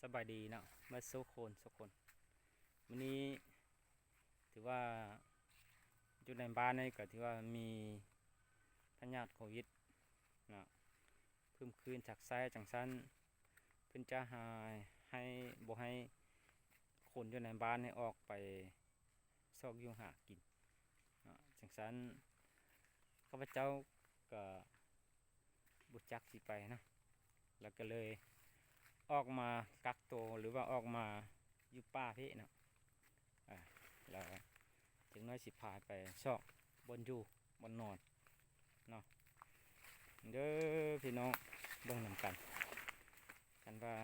ສະບາຍດີເນາະ ເບິດສູ່ຄົນສູ່ຄົນ. ມື້ນີ້ຖືວ່າຢູ່ໃນບ້ານນີ້ກໍຖືວ່າມີພະຍາດໂຄວິດເນາະ ເພີ່ມຂຶ້ນຈາກໄຊຈັ່ງຊັ້ນ ເພິ່ນຈະຫາ ໃຫ້ ບໍ່ໃຫ້ຄົນຢູ່ໃນບ້ານນີ້ອອກໄປ ຊອກຢູ່ຫາກິນເນາະ. ຈັ່ງຊັ້ນ ຂ້າພະເຈົ້າກໍບໍ່ຈັກຊິໄປເນາະ ແລ້ວກໍເລີຍອອກມາກັກໂຕ ຫຼືວ່າອອກມາຢູ່ປ່າພີ້ເນາະ. ອາ ແລ້ວຈັກໜ້ອຍຊິພາໄປຊອກບ່ອນຢູ່ບ່ອນນອນເນາະ ເດີພີ່ນ້ອງ ເບິ່ງນຳກັນ ຄັນວ່າ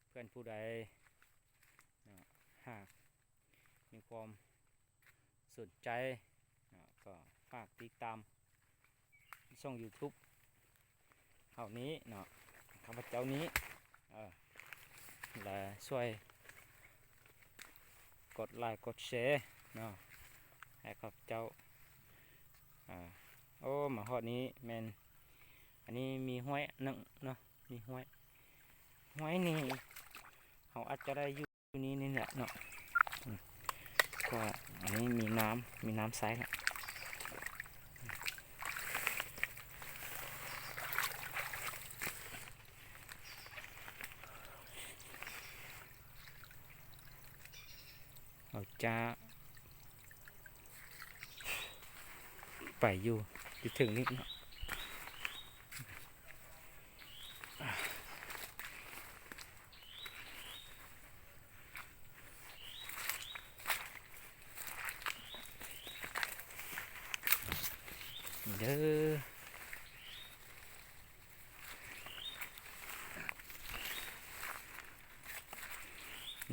ເພື່ອນຜູ້ໃດເນາະ ຫາກມີຄວາມສົນໃຈເນາະ ກໍຝາກຕິດຕາມຊ່ອງຢູທູບເຮົານີ້ເນາະ ຂ້າພະເຈົ້ານີ້ ເອີ ແລະ ຊ່ວຍກົດໄລກົດແຊເນາະ ໃຫ້ຂ້າພະເຈົ້າ ອາ ໂອ້ ມາຮອດນີ້ແມ່ນ ອັນນີ້ມີຫ້ວຍໜຶ່ງເນາະ ມີຫ້ວຍ ຫ້ວຍນີ້ເຮົາອາດຈະໄດ້ຢູ່ນີ້ ນີ້ແຫຼະເນາະ ອືມ ກໍອັນນີ້ມີນ້ຳ ມີນ້ຳໃຊ້ລະ ເຮົາຈະໄປຢູ່ ຢູ່ເທິງນີ້ເນາະ. ນີ້ເດີ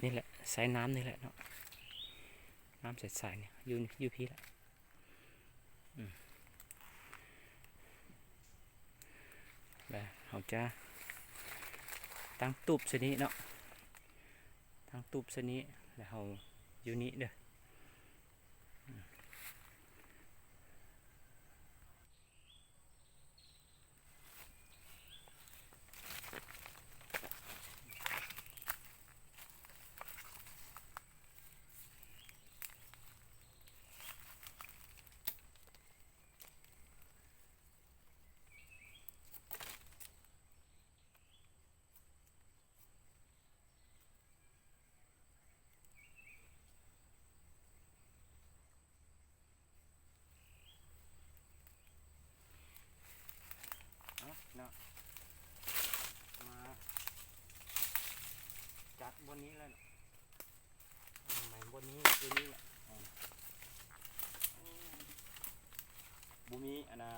ນີ້ແຫຼະ ສາຍນ້ຳນີ້ແຫຼະເນາະ ນ້ຳໃສໆ ນີ້ ຢູ່ ຢູ່ພີ້ແຫຼະ. ອືມ ແລ້ວເຮົາຈະຕັ້ງຕູບໃສ່ນີ້ເນາະ ຕັ້ງຕູບໃສ່ນີ້ ແລ້ວເຮົາຢູ່ນີ້ເດີ. ເອົາເນາະ ມາຈັດບ່ອນນີ້ແຫຼະເນາະ ໃໝ່ບ່ອນນີ້ ຢູ່ນີ້ແຫຼະ ເອີ ບໍ່ມີອັນນ່າ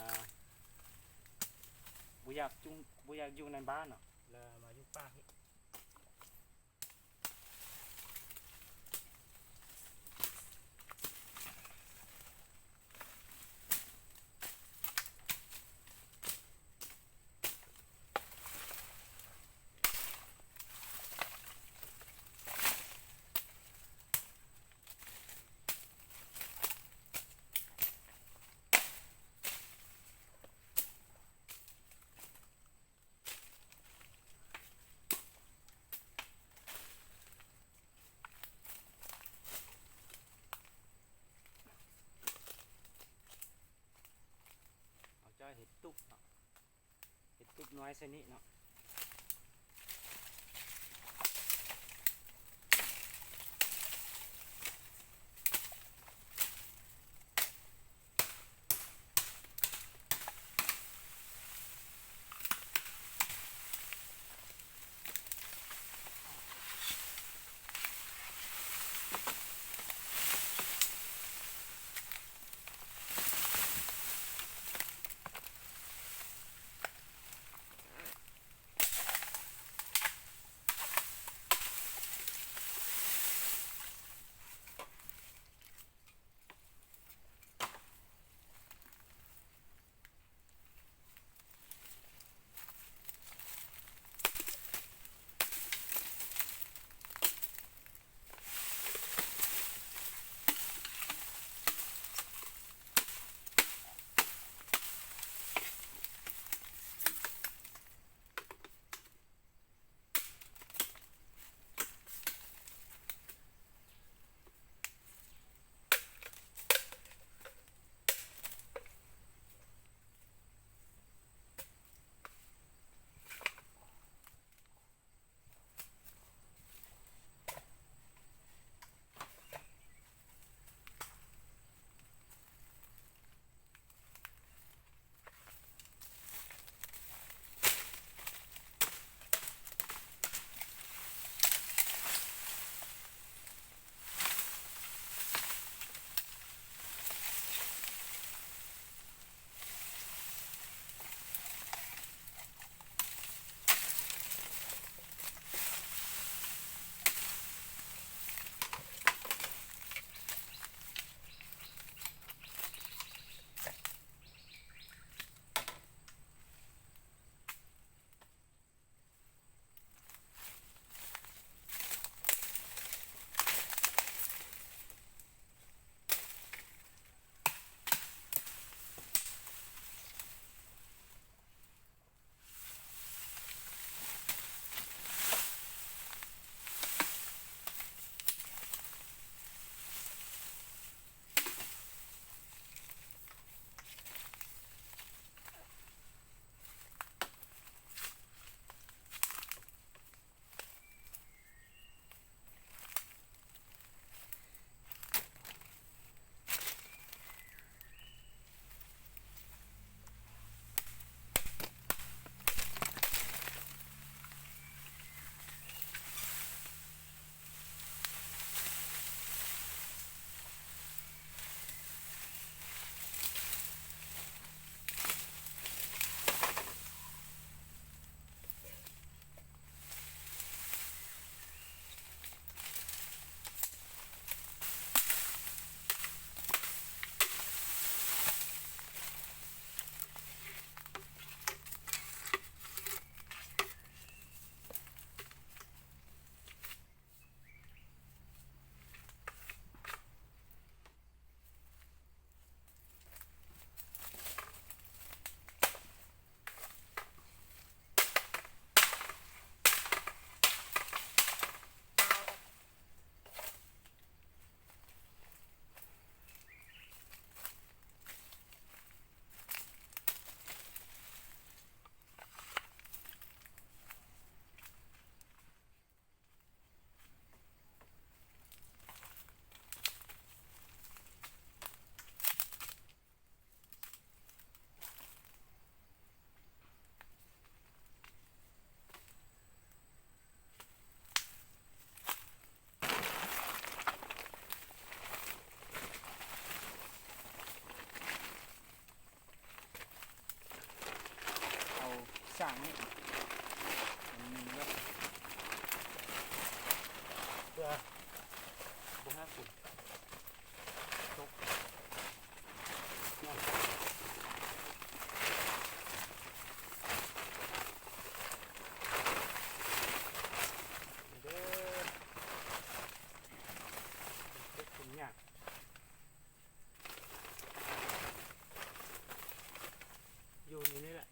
ບໍ່ຢາກຈຸ ບໍ່ຢາກຢູ່ໃນບ້ານເນາະ ແລ້ວມາຢູ່ປ່າພີ້. ເຮົາຈະເຮັດຕຸບເນາະ ເຮັດຕຸບນ້ອຍໃສ່ນີ້ເນາະ. ເ ຂ້າງນີ້ ອັນນີ້ເນາະ ເພື່ອບໍ່ໃຫ້ຝົນຕົກເນາະ ເດີ ເຮັດເປັນຫຍັງ ຢູ່ໃນນີ້ແຫຼະ.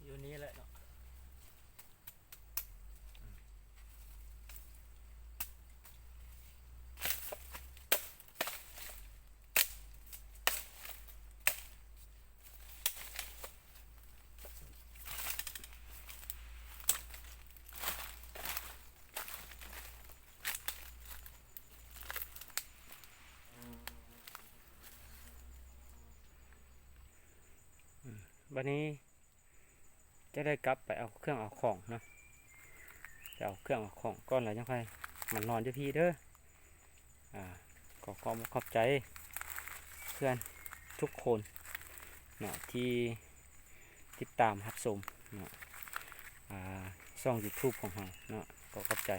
ຢູ່ນີ້ແຫຼະເນາະ. ອືມ ບັດນີ້ຈະໄດ້ກັບໄປເອົາເຄື່ອງເອົາຂອງເນາະ, ໄປເອົາເຄື່ອງເອົາຂອງກ່ອນ ແລ້ວຈັ່ງຄ່ອຍມານອນຢູ່ພີ້ເດີ. ອາ ຂໍຂອບ ຂອບໃຈເພື່ອນທຸກຄົນເນາະ ທີ່ຕິດຕາມຮັບຊົມເນາະ ອາ ຊ່ອງຢູທູບຂອງເຮົາເນາະ, ຂໍຂອບໃຈ.